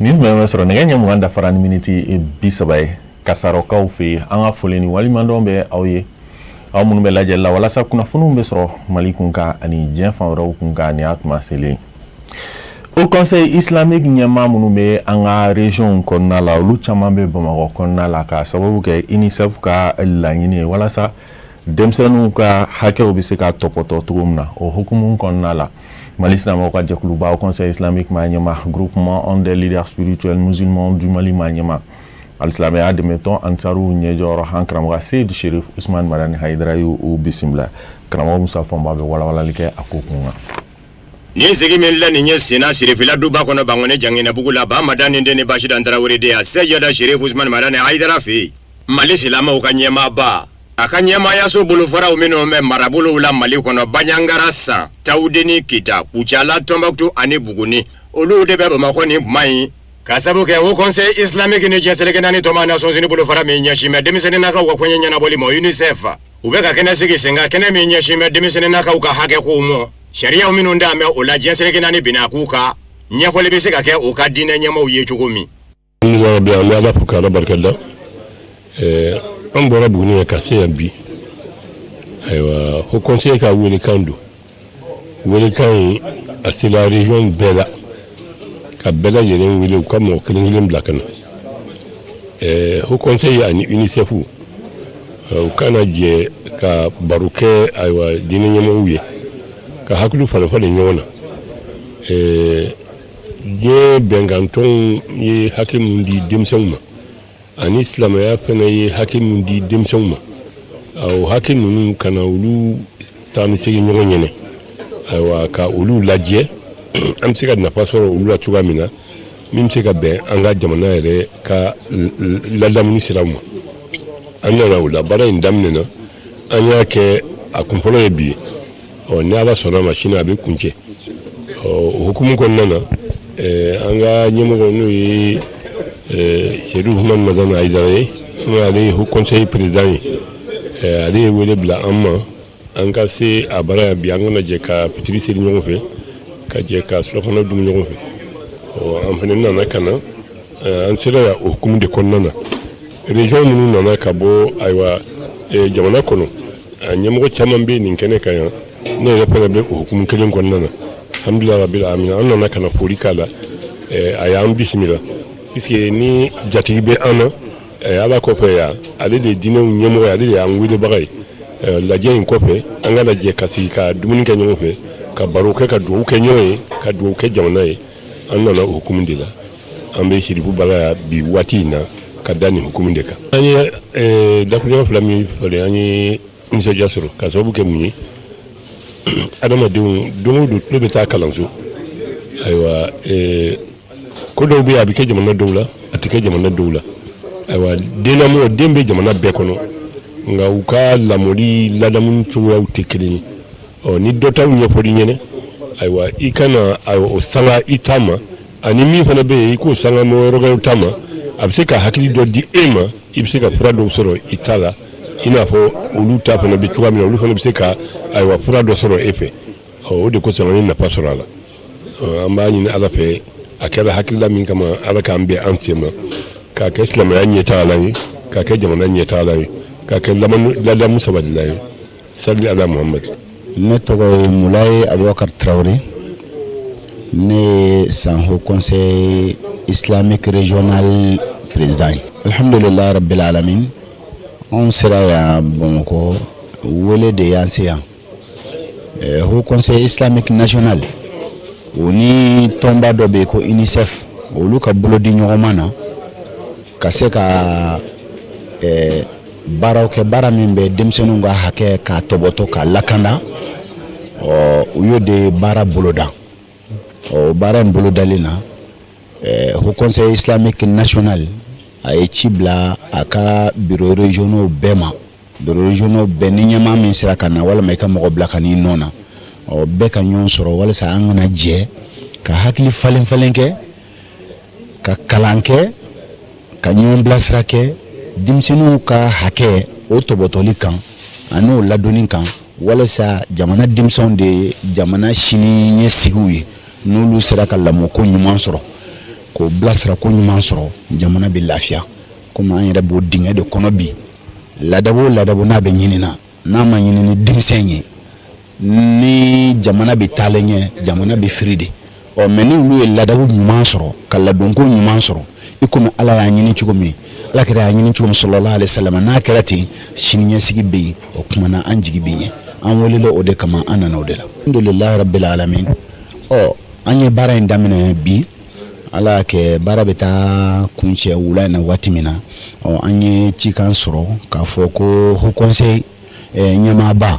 Nin tun bɛ sɔrɔ nɛgɛ ɲɛ 20 dafara ni miniti 30 ye Kasarɔkaw fɛ yen. An ka foli ni waleɲumandɔn bɛ aw ye, aw minnu bɛ lajɛli la walasa kunnafoniw bɛ sɔrɔ Mali kun kan ani diɲɛ fan wɛrɛw kun kan. Nin y'a tuma selen. Haut Conseil islamique ɲɛmaa minnu bɛ an ka région kɔnɔna la, olu caman bɛ Bamakɔ kɔnɔna la ka sababu kɛ UNICEF ka laɲini ye walasa denmisɛnninw ka hakɛw bɛ se ka tɔpɔtɔ cogo min na. O hukumu kɔnɔna la, Mali silamɛw ka jɛkuluba Haut Conseil islamique maa ɲɛma, Groupement des leaders spirituels musulmans du Mali maa ɲɛma, alisilamɛya dɛmɛtɔn Ansaru ɲɛjɔyɔrɔ, han karamɔgɔ Seyidu Sherif Usman Madani Hayidara y'u bisimila. Karamɔgɔ Musa Fɔnba bɛ walawalali kɛ a ko kun kan. Nin sigi min la nin ye senna Sirifila duba kɔnɔ Bankɔni Janginɛbugu la, Ba Madani den ni Basidan Tarawele de a Seyida Sherif Usman Madani Hayidara fɛ yen, Mali silamɛw ka ɲɛmaaba, a ka ɲɛmaayaso bolofaraw minnu bɛ marabolow la Mali kɔnɔ, Banjagara, San, Tawudeni, Kita, Kucala, Tɔnbɔkutu ani Buguni, olu de bɛ Bamakɔ nin kuma in ka sabu kɛ Haut Conseil islamique ni diɲɛ seleke naani tɔnba Nations Unies bolofara min ɲɛsin bɛ denmisɛnninnakaw ka koɲɛ ɲɛnabɔli ma, UNICEF, u bɛ ka kɛnɛ sigi sen kan, kɛnɛ min ɲɛsin bɛ denmisɛnninnakaw ka hakɛ kow ma, sariyaw minnu dalen bɛ o la diɲɛ seleke naani binna k'u ka ɲɛfɔli bɛ se ka kɛ u ka diinɛ ɲɛmaaw ye cogo min. Alhamdulilayi rabi, an bɛ Ala fo k'Ala barika da. An bɔra Buguni yan ka se yan bi. Ayiwa, Haut Conseil ka welekan don, welekan in a sera région bɛɛ la ka bɛɛ lajɛlen wele u ka mɔgɔ kelen kelen bila ka na. Haut Conseil ani UNICEF, u kana jɛ ka baro kɛ, ayiwa, diinɛ ɲɛmɔgɔw ye ka hakili falen falen ɲɔgɔn na. Diɲɛ bɛnkantɔnw ye hakɛ min di denmisɛnw ma ani silamɛya fana ye hakɛ min di denmisɛnw ma, o hakɛ ninnu kana olu taa ni segin ɲɔgɔn ɲɛnɛ, ayiwa, ka olu lajɛ, an bɛ se ka nafa sɔrɔ olu la cogoya min na, min bɛ se ka bɛn an ka jamana yɛrɛ ka ladamuni siraw ma. An nana o la, baara in daminɛna, an y'a kɛ a kunfɔlɔ ye bi ye. Ɔ, ni Ala sɔnna ma, sini a bɛ kuncɛ. Ɔ, o hukumu kɔnɔna na, an ka ɲɛmɔgɔ, n'o ye Seyidu Usumani Madani Hayidara ye, n'o ale ye Haut Conseil président ye, ale ye wele bila an ma an ka se a bara yan bi, an kana jɛ ka fitiri seli ɲɔgɔn fɛ, ka jɛ ka surafana dun ɲɔgɔn fɛ. Ɔ, an fana nana ka na, an sera yan o hukumu de kɔnɔna na. Région minnu nana ka bɔ, ayiwa, jamana kɔnɔ, a ɲɛmɔgɔ caman bɛ nin kɛnɛ kan yan. Ne yɛrɛ fana bɛ o hukumu kelen kɔnɔna na. Alhamdulilayi rabil alamin, an nana ka na foli k'a la. A y'an bisimila puisque ni jatigi bɛ an na Ala kɔfɛ yan, ale de ye diinɛw ɲɛmɔgɔ ye, ale de y'an welebaga ye. Lajɛ in kɔfɛ, an ka lajɛ ka sigi ka dumuni kɛ ɲɔgɔn fɛ, ka baro kɛ, ka dugawu kɛ ɲɔgɔn ye, ka dugawu kɛ jamana ye. An nana o hukumu de la. An bɛ Sirifu bara yan bi waati in na ka da nin hukumu de kan. An ye dakuruɲɛ fila min fɔlen, an ye nisɔndiya sɔrɔ ka sababu kɛ mun ye? Adamadenw don o don tulo bɛ taa kalanso. Ayiwa, ko dɔw bɛ yen, a bɛ kɛ jamana dɔw la, a tɛ kɛ jamana dɔw la. Ayiwa, den lamɔ, den bɛ jamana bɛɛ kɔnɔ, nka u ka lamɔli ladamu cogoyaw tɛ kelen ye. Ɔ, ni dɔ t'aw ɲɛfɔli ɲɛnɛ, ayiwa, i kana o sanga i ta ma, ani min fana bɛ yen, i k'o sanga mɔgɔ wɛrɛw ta ma, a bɛ se ka hakili dɔ di e ma, i bɛ se ka fura dɔw sɔrɔ i ta la, i n'a fɔ olu ta fana bɛ cogoya min na, olu fana bɛ se ka, ayiwa, fura dɔ sɔrɔ e fɛ. Ɔ, o de kosɔn an ye nafa sɔrɔ a la. An b'a ɲini Ala fɛ, a kɛra hakilila min kama, Ala k'an bɛn an sen ma, k'a kɛ silamɛya ɲɛtaga ye, k'a kɛ jamana ɲɛtaga ye, k'a kɛ ladamu sabatila ye. Sali ala Muhamadu. Ne tɔgɔ ye Mulaye Abubakar Tarawele. Ne ye San Haut Conseil islamique régional président ye. Alhamdulilah rabbil alamin, anw sera yan Bamakɔ, wele de y'an se yan. Haut Conseil islamique national o ni tɔnba dɔ bɛ yen ko UNICEF, olu ka bolo di ɲɔgɔn ma na ka se ka baaraw kɛ, baara min bɛ denmisɛnninw ka hakɛ k'a tɔbɔtɔ, k'a lakanda. Ɔ, u y'o de baara boloda. Ɔ, baara in bolodalen na, Haut Conseil islamique national a ye ci bila a ka bureau régionaux bɛɛ ma. Bureau régionaux bɛɛ ni ɲɛmaa min sera ka na walima i ka mɔgɔ bila ka n'i nɔ na, ɔ, bɛɛ ka ɲɔgɔn sɔrɔ walasa an kana jɛ ka hakili falen falen kɛ, ka kalan kɛ, ka ɲɔgɔn bilasira kɛ denmisɛnninw ka hakɛ o tɔbɔtɔli kan ani o ladonni kan, walasa jamana denmisɛnw de ye jamana sini ɲɛsigiw ye, n'olu sera ka lamɔko ɲuman sɔrɔ. Ko K'o bilasira ko ɲuman sɔrɔ, jamana bɛ lafiya. Komi an yɛrɛ b'o dingɛ de kɔnɔ bi, ladabu o ladabu n'a bɛ ɲinina, n'a ma ɲini ni denmisɛn ye, ni jamana bɛ taalen ɲɛ, jamana bɛ firi de. Ɔ mais ni olu ye ladabu ɲuman sɔrɔ, ka ladonko ɲuman sɔrɔ, i komi Ala y'a ɲini cogo min, Ala kira y'a ɲini cogo min, sallallahu alaihi wasallam, n'a kɛra ten, siniɲɛsigi bɛ yen. O tuma na an jigi bɛ ɲɛ. An welela o de kama, an nana o de la. Alhamdulilahi rabbil alamin. Ɔ an ye baara in daminɛ bi, Ala y'a kɛ baara bɛ taa kuncɛ wula in na waati min na, ɔ an ye cikan sɔrɔ k'a fɔ ko Haut Conseil ɲɛmaaba,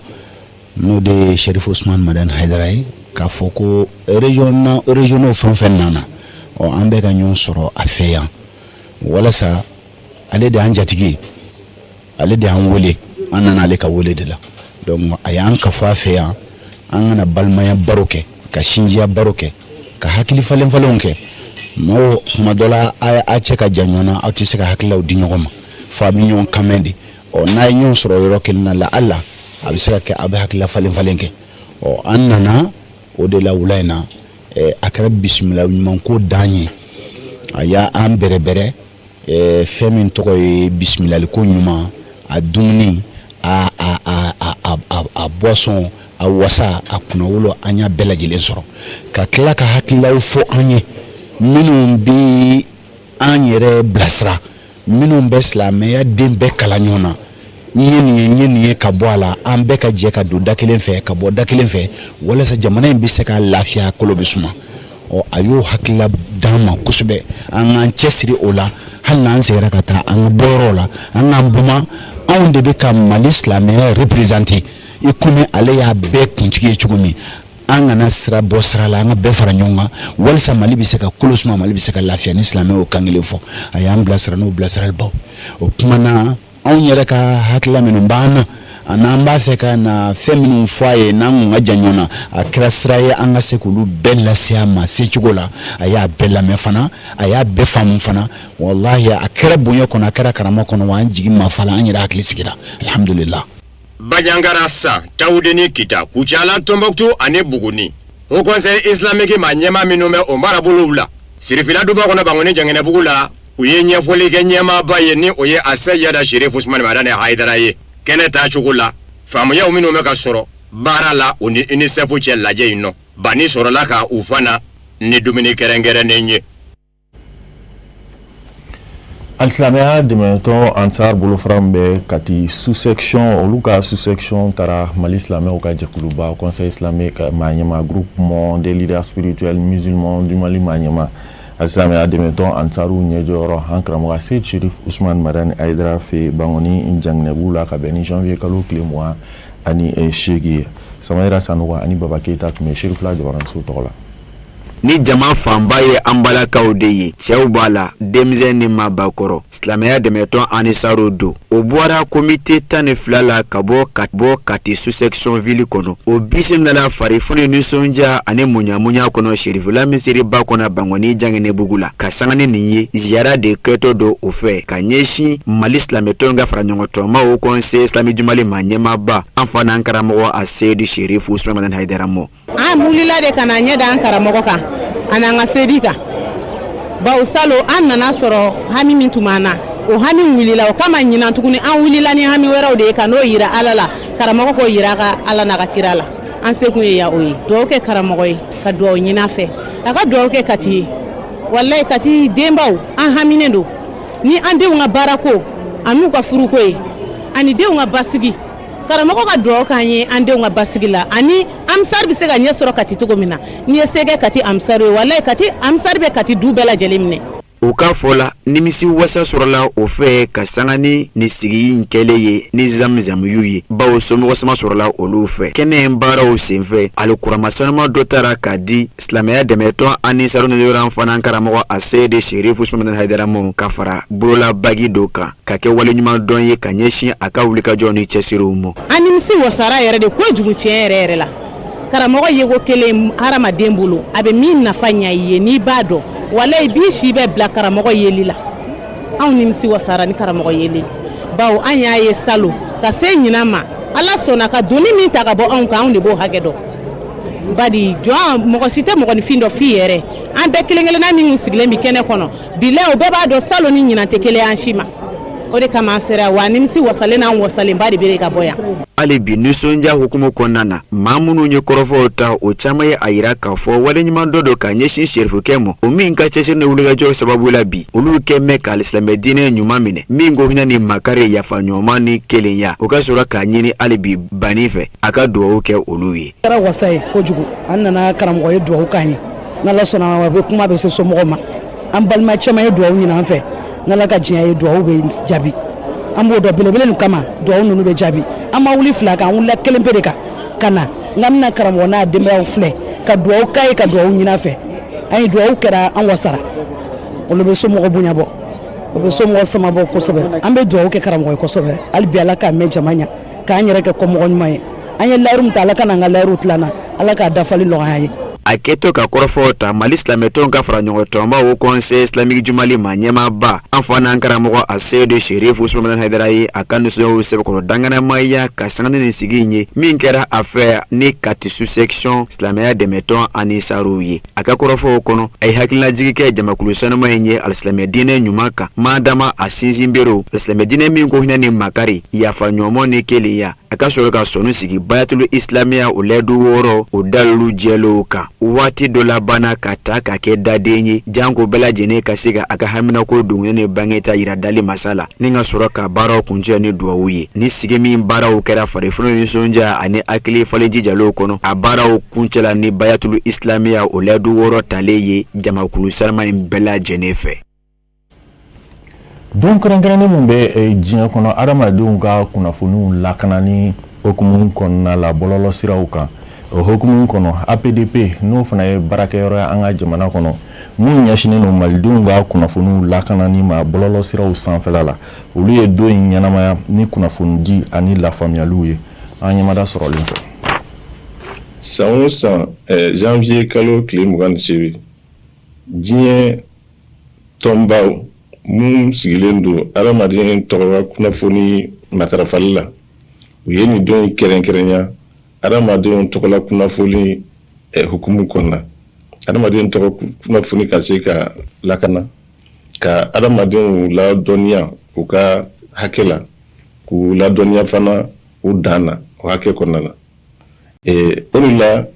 n'o de ye Sherif Usman Madani Hayidara ye, k'a fɔ ko régionaux fɛn o fɛn nana, ɔ an bɛ ka ɲɔgɔn sɔrɔ a fɛ yan, walasa ale de y'an jatigi ye, ale de y'an wele, an nana ale ka wele de la. Donc a y'an kafo a fɛ yan, an kana balimaya baro kɛ, ka sinjiya baro kɛ, ka hakili falen falenw kɛ. Maaw kuma dɔ la, a cɛ ka jan ɲɔgɔn na, aw tɛ se ka hakililaw di ɲɔgɔn ma, fo a bɛ ɲɔgɔn kanmɛn de. Ɔ n'a ye ɲɔgɔn sɔrɔ yɔrɔ kelen na la, ala a bɛ se ka kɛ a bɛ hakilila falen falen kɛ. Ɔ an nana o de la wula in na. A kɛra bisimila ɲuman ko dan ye. A y'an bɛrɛbɛrɛ fɛn min tɔgɔ ye bisimilali ko ɲuman, a dumuni, a a a a a a boisson, a wasa, a kunnawolo, an y'a bɛɛ lajɛlen sɔrɔ, ka tila ka hakililaw fɔ an ye minnu bi an yɛrɛ bilasira, minnu bɛ silamɛya den bɛɛ kalan ɲɔgɔn na. N ye nin ye, n ye nin ye, ka bɔ a la, an bɛɛ ka jɛ ka don da kelen fɛ, ka bɔ da kelen fɛ, walasa jamana in bɛ se ka lafiya, kolo bɛ suma. Ɔ a y'o hakilila d'an ma kosɛbɛ, an k'an cɛsiri o la. Hali n'an seginna ka taa an ka bɔyɔrɔw la, an k'an buma, anw de bɛ ka Mali silamɛya représenter, i komi ale y'a bɛɛ kuntigi ye cogo min. An kana sira bɔ sira la, an ka bɛɛ fara ɲɔgɔn kan, walasa Mali bɛ se ka kolo suma, Mali bɛ se ka lafiya ni silamɛw y'o kan kelen fɔ. A y'an bilasira n'o bilasiralibaw. O tuma na, anw yɛrɛ ka hakilila minnu b'an na, ani an b'a fɛ ka na fɛn minnu fɔ a ye n'an kun ka jan ɲɔgɔn na, a kɛra sira ye an ka se k'olu bɛɛ lase a ma se cogo la. A y'a bɛɛ lamɛn fana, a y'a bɛɛ faamu fana. Walahi, a kɛra bonya kɔnɔ, a kɛra karama kɔnɔ, wa an jigi ma fa la, an yɛrɛ hakili sigira, alhamdulillah. Bandiagara, San, Tawudeni, Kita, Kucala, Tɔnbɔkutu ani Buguni, Haut Conseil islamique maa ɲɛmaa minnu bɛ o marabolow la, Sirifila duba kɔnɔ Bankoni Janginɛbugu la, u ye ɲɛfɔli kɛ ɲɛmaaba ye, ni o ye Aseyida Sherif Usumani Madani Hayidara ye, kɛnɛ taacogo la, faamuyaw minnu bɛ ka sɔrɔ baara la u ni UNICEF cɛ lajɛ in nɔ. Banni sɔrɔla ka u fana ni dumuni kɛrɛnkɛrɛnnen ye. Alisilamɛya dɛmɛtɔn Ansar bolofara min bɛ Kati sous-section, olu ka sous-section taara Mali silamɛw ka jɛkuluba Conseil islamique maa ɲɛmaa, groupement des leaders spirituels musulmans du Mali maa ɲɛmaa, alisilamɛya dɛmɛtɔn Ansaru ɲɛjɔyɔrɔ, an karamɔgɔ Seyid Sherif Usman Madani Hayidara fɛ Bankoni Janginɛbugu la, ka bɛn ni janvier kalo tile 28 ye. Samayira Sanogo ani Baba Keyita tun bɛ Serifila jabaraniso tɔgɔ la. Ni jama fanba ye an balakaw de ye, cɛw b'a la, denmisɛn ni maabakɔrɔ, silamɛya dɛmɛtɔn Anisaru don o bɔra komite 12 la ka bɔ ka bɔ Kati sous-section ville kɔnɔ. O bisimilala farifoni, nisɔndiya ani munyamunya kɔnɔ Serifila misiriba kɔnɔ Bankoni Janginɛbugu la, ka sanga ni nin ye ziyara de kɛtɔ don o fɛ ka ɲɛsin Mali silamɛtɔn ka faraɲɔgɔntɔnma Haut Conseil islamique du Mali maa ɲɛmaaba, an fa n'an karamɔgɔ Aseyidi Serifu Usumani Madani Hayidara mɔ. An wulila de ka na ɲɛ da an karamɔgɔ kan ani an ka sedi kan, bawo salon an nana sɔrɔ hami min tun b'an na, o hami wulila. O kama ɲinan tuguni, an wulila ni hami wɛrɛw de ye ka n'o yira Ala la, karamɔgɔ k'o yira a ka Ala n'a ka kira la. An sekun ye ya o ye dugawu kɛ karamɔgɔ ye, ka dugawu ɲini a fɛ, a ka dugawu kɛ Kati ye. Walayi, Kati denbaw, an haminen don ni an denw ka baarako an'u ka furuko ye, ani denw ka basigi. Karamɔgɔ ka dugawu k'an ye an denw ka basigi la, ani Ansar bɛ se ka ɲɛ sɔrɔ Kati cogo min na. N'i ye se kɛ Kati Ansar ye, walayi, Kati Ansar bɛ Kati du bɛɛ lajɛlen minɛ. U ka fɔ la, nimisi wasa sɔrɔla o fɛ ka sanga ni nin sigi in kɛlen ye ni zamzamiyu ye, bawo somɔgɔ sama sɔrɔla olu fɛ. Kɛnɛ in baaraw senfɛ, alikuranɛ sanuma dɔ tara k'a di silamɛya dɛmɛtɔn Anisaru an fana karamɔgɔ Aseyidi Serifu Usumani Hayidara mɔ, ka fara bololabagi dɔ kan, ka kɛ waleɲuman dɔn ye ka ɲɛsin a ka wulikajɔ ni cɛsiriw ma. An nimisi wasara yɛrɛ de kojugu, tiɲɛ yɛrɛ yɛrɛ la. Karamɔgɔ yeko kelen hadamaden bolo, a bɛ min nafa ɲɛ i ye, n'i b'a dɔn, walayi, b'i si bɛɛ bila karamɔgɔ yeli la. Anw nimisi wasara ni karamɔgɔ yeli, bawo an y'a ye salon ka se ɲinan ma, Ala sɔnna ka doni min ta ka bɔ anw kan, anw de b'o hakɛ dɔn. Badi jɔn mɔgɔ si tɛ mɔgɔninfin dɔn f'i yɛrɛ. An bɛɛ kelen kelenna minnu sigilen bɛ kɛnɛ kɔnɔ bilahi, o bɛɛ b'a dɔn salon ni ɲinan tɛ kelen an si ma. O de kama an sera wa nimisi wasalen n'an wasalenba de bɛ ka bɔ yan. Hali bi, nisɔndiya hukumu kɔnɔna na, maa minnu ye kɔrɔfɔw ta, o caman ye a yira k'a fɔ waleɲuman dɔ don ka ɲɛsin serifukɛ ma, o min ka cɛsiri ni wulikajɔ sababu la bi olu kɛ mɛn ka alisilamɛ diinɛ ɲuman minɛ, min ko hinɛ ni makari, yafa ɲɔgɔnma ni kelenya. O ka sɔrɔ k'a ɲini hali bi bani fɛ a ka dugawu kɛ olu ye. Kɛra wasa ye kojugu. An nana, karamɔgɔ ye dugawu k'an ye. N'Ala sɔnna, a bɛ kuma bɛ se somɔgɔw ma. An balima caman ye dugawu ɲini an fɛ. N'Ala ka diɲɛ ye, dugawu bɛ jaabi. An b'o dɔn belebele nin kama, dugawu ninnu bɛ jaabi. An ma wuli fila kan, an wulila kelen pe de kan ka na. N ka bɛna karamɔgɔ n'a denbayaw filɛ ka dugawu k'a ye, ka dugawu ɲini a fɛ. An ye dugawu kɛra, an wasara. Olu bɛ somɔgɔ bonya bɔ, o bɛ somɔgɔ sama bɔ kosɛbɛ. An bɛ dugawu kɛ karamɔgɔ ye kosɛbɛ. Hali bi, Ala k'a mɛn jama ɲɛ, k'an yɛrɛ kɛ kɔmɔgɔ ɲuman ye. An ye layiru min ta, Ala ka n'an ka layiru tilan, Ala k'a dafali nɔgɔya ye. A kɛtɔ ka kɔrɔfɔw ta, Mali silamɛtɔnw ka fara ɲɔgɔn tɔnba, Haut Conseil islamique du Mali, ma ɲɛmaaba, an fa n'an karamɔgɔ Aseyidu Serifu Usumani Hayidara ye a ka nisɔndiyaw sɛbɛkɔrɔ danganamaya ka sanga ni nin sigi in ye min kɛra a fɛ ni Kati sous-section silamɛya dɛmɛtɔn Anisaruw ye. A ka kɔrɔfɔw kɔnɔ, a ye hakilinajigi kɛ jamakulu sanuma in ye alisilamɛ diinɛ ɲuman kan, madama a sinsin berew alisilamɛ diinɛ min ko hinɛ ni makari, yafa ɲɔgɔnma ni kelenya. A ka sɔrɔ ka sɔnni sigi bayatulu isilamiya, o layidu 6, o dalilu jɛlenw kan, waati dɔ labanna ka ta ka kɛ daden ye, janko bɛɛ lajɛlen ka se ka a ka haminako dogolen ni bangeta yira dali masa la, ni ka sɔrɔ ka baaraw kuncɛ ni duwawu ye. Ni sigi min baaraw kɛra farifoni, nisɔndiya ani hakili falen jijaliw kɔnɔ, a baaraw kuncɛla ni bayatulu isilamiya, o layidu 6 talen ye jamakulu sanuma in bɛɛ lajɛlen fɛ. Don kɛrɛnkɛrɛnnen min bɛ diɲɛ kɔnɔ adamadenw ka kunnafoniw lakanani hukumu kɔnɔna la bɔlɔlɔsiraw kan, o hukumu kɔnɔ, APDP, n'o fana ye baarakɛyɔrɔ ye an ka jamana kɔnɔ mun ɲɛsinnen don malidenw ka kunnafoniw lakanani ma bɔlɔlɔsiraw sanfɛla la, olu ye don in ɲɛnamaya ni kunnafonidi ani lafaamuyaliw ye an ɲɛmada sɔrɔlen fɛ. San o san, janvier kalo tile 28, diɲɛ tɔnbaw mun sigilen don adamaden tɔgɔ kunnafoni matarafali la, u ye nin don kɛrɛnkɛrɛnya adamadenw tɔgɔla kunnafoni hukumu kɔnɔna, adamadenw tɔgɔ kunnafoni ka se ka lakana, ka adamadenw ladɔnniya u ka hakɛ la, k'u ladɔnniya fana u dan na o hakɛ kɔnɔna na. O de la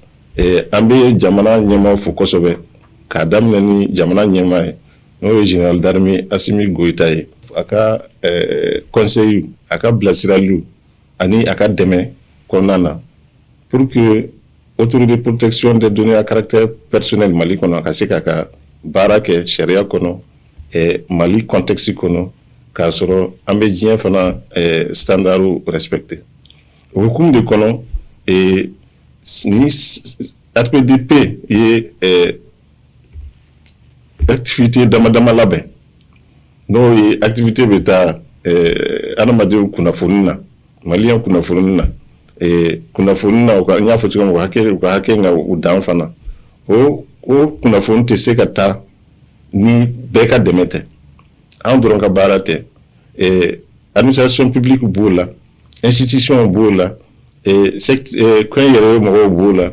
an bɛ jamana ɲɛmaa fo kosɛbɛ, k'a daminɛ ni jamana ɲɛmaa ye, n'o ye général d'armée Assimi Goïta ye, a ka conseil, a ka bilasiraliw ani a ka dɛmɛ kɔnɔna na, pour que Autorité de protection des données à caractère personnel Mali kɔnɔ ka se k'a ka baara kɛ sariya kɔnɔ, Mali contexte kɔnɔ, k'a sɔrɔ an bɛ diɲɛ fana standard respecter. O hukumu de kɔnɔ ni APDP ye activité dama dama labɛn, n'o ye activité bɛ taa adamadenw kunnafoni na, maliyɛn kunnafoni na, kunnafoni na u ka, n y'a fɔ cogo min, u ka hakɛ nka u dan fana. O kunnafoni tɛ se ka taa ni bɛɛ ka dɛmɛ tɛ. An dɔrɔn ka baara tɛ. Administration publique b'o la, institution b'o la, kɛnyɛrɛye mɔgɔw b'o la,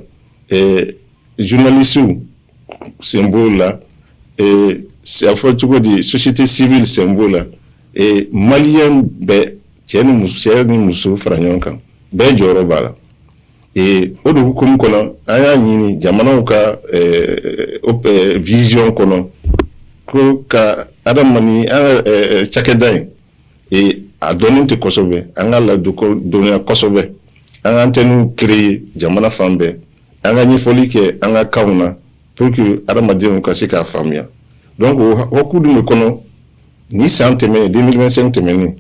journalistes sen b'o la, a fɔ cogo di, société civile sen b'o la, maliyɛn bɛɛ, cɛ ni muso fara ɲɔgɔn kan, bɛɛ jɔyɔrɔ b'a la. O de hukumu kɔnɔ, an y'a ɲini jamanaw ka vision kɔnɔ ko ka adamani an ka cakɛda in, a dɔnnen tɛ kosɛbɛ, an ka ladɔnniya kosɛbɛ, an ka antenne créer jamana fan bɛɛ, an ka ɲɛfɔli kɛ an ka kanw na pour que adamadenw ka se k'a faamuya. Donc o hukumu de kɔnɔ, ni san tɛmɛnen, 2025 tɛmɛnen,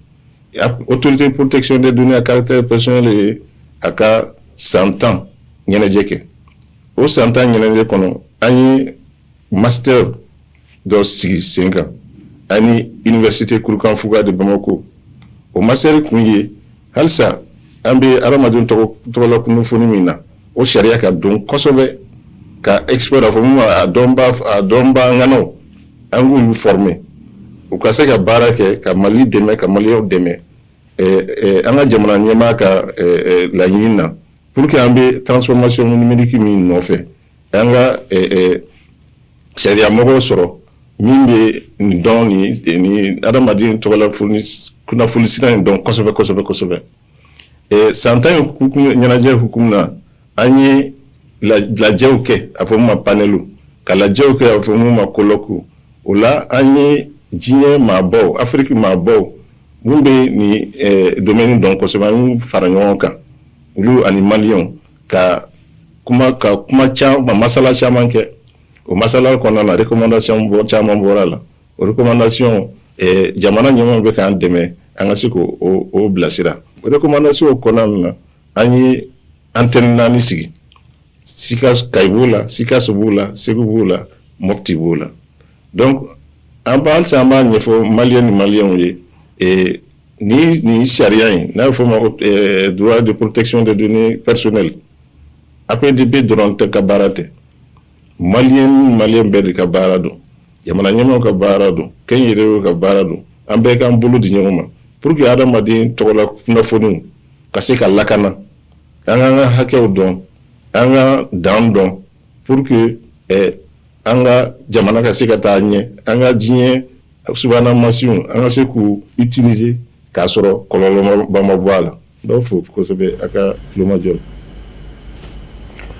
Autorité de protection des données à caractère personnel ye a ka san 10 ɲɛnajɛ kɛ. O san 10 ɲɛnajɛ kɔnɔ, an ye master dɔ sigi sen kan ani Université Kurukan-Fuga de Bamako. O master kun ye halisa an bɛ adamadenw tɔgɔla kunnafoni min na, o sariya ka dɔn kosɛbɛ, ka expert, a fɔ mun ma, a dɔnba ŋanaw, an k'olu former u ka se ka baara kɛ ka Mali dɛmɛ, ka maliyɛnw dɛmɛ an ka jamana ɲɛmaa ka laɲini na. Pour que an bɛ transformation numérique min nɔfɛ, an ka sariya mɔgɔw sɔrɔ min bɛ nin dɔn, ni adamaden tɔgɔla kunnafoni sira in dɔn kosɛbɛ kosɛbɛ kosɛbɛ. San 10 in hukumu, ɲɛnajɛ hukumu na, an ye lajɛw kɛ, a fɔ min ma panel, ka lajɛw kɛ, a fɔ min ma colloque. O la, an ye diɲɛ maabaw, Afiriki maabaw mun bɛ nin domaine dɔn kosɛbɛ, an y'u fara ɲɔgɔn kan, olu ani Maliyɛnw, ka kuma caman, masala caman kɛ. O masala kɔnɔna na, recommandation bɔ caman bɔra la. O recommandation, jamana ɲɛmaaw bɛ k'an dɛmɛ an ka se k'o o bilasira. O recommandation kɔnɔna na, an ye antenne naani sigi: Sikaso, Kayi b'o la, Sikaso b'o la, Segu b'o la, Mopti b'o la. Donc an b'a halisa, an b'a ɲɛfɔ Maliyɛn ni Maliyɛnw ye, ni sariya in n'a bɛ fɔ o ma ko droit de protection des données personnelles, APDB dɔrɔn tɛ ka baara tɛ, Maliyɛn ni Maliyɛn bɛɛ de ka baara don, jamana ɲɛmaaw ka baara don, kɛnyɛrɛyew ka baara don. An bɛɛ k'an bolo di ɲɔgɔn ma pour que adamaden tɔgɔla kunnafoniw ka se ka lakana, an k'an ka hakɛw dɔn, an ka dan dɔn, pour que an ka jamana ka se ka taa ɲɛ, an ka diɲɛ subahana mansinw, an ka se k'u utiliser k'a sɔrɔ kɔlɔlɔba ma bɔ a la. N b'aw fo kosɛbɛ a ka tulomajɔ la.